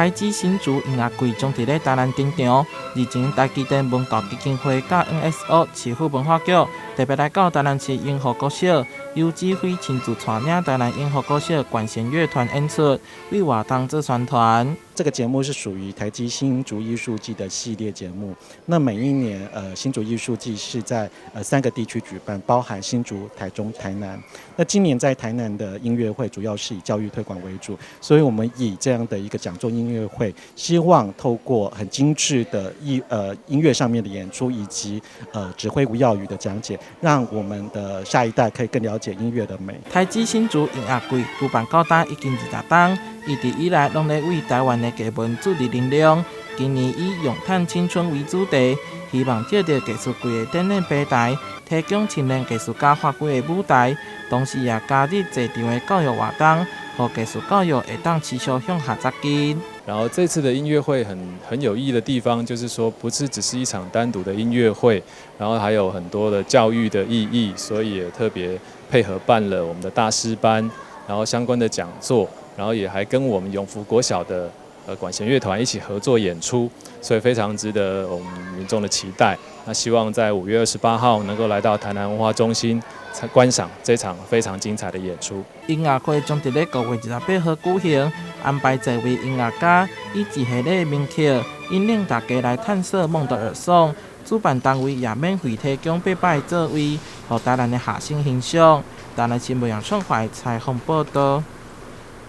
開始新竹音樂季將佇咧台南登場。日前台積電文教基金會佮 NSO 市府文化局特別來到台南市榮和國小，由指揮親自帶領台南榮和國小管弦樂團演出，為活動做宣傳。這個節目是屬於台積新竹藝術季的系列節目。那每一年，新竹藝術季是在三個地區舉辦，包含新竹、台中、台南。那今年在台南的音樂會主要是以教育推廣為主，所以我們以這樣的一個講座音樂會，希望透過很精緻的音樂上面的演出，以及指揮吳耀宇的講解，讓我們的下一代可以更了解音樂的美。台積新竹音樂季舉辦到今已經20冬，一直以來攏咧為台灣的藝文注入能量。今年以詠嘆青春為主題，希望藉著藝術季的展覽平台，提供青年藝術家發揮的舞台，同時也加入濟場的教育活動，予藝術教育會當持續向下扎根。然後這次的音樂會很有意義的地方，就是說不是只是一場單獨的音樂會，然後還有很多的教育的意義，所以也特別配合辦了我們的大師班，然後相關的講座，然後也還跟我們永福國小的管弦樂團一起合作演出，所以非常值得我們民眾的期待。那希望在5月28號能夠來到台南文化中心觀賞這場非常精彩的演出。音樂會將佇咧5月28號舉行，安排濟位音樂家以一系列名曲引領大家來探索孟德爾頌。主辦單位也免費提供800個座位，予台南的學生欣賞。台南新聞楊創懷採訪報道。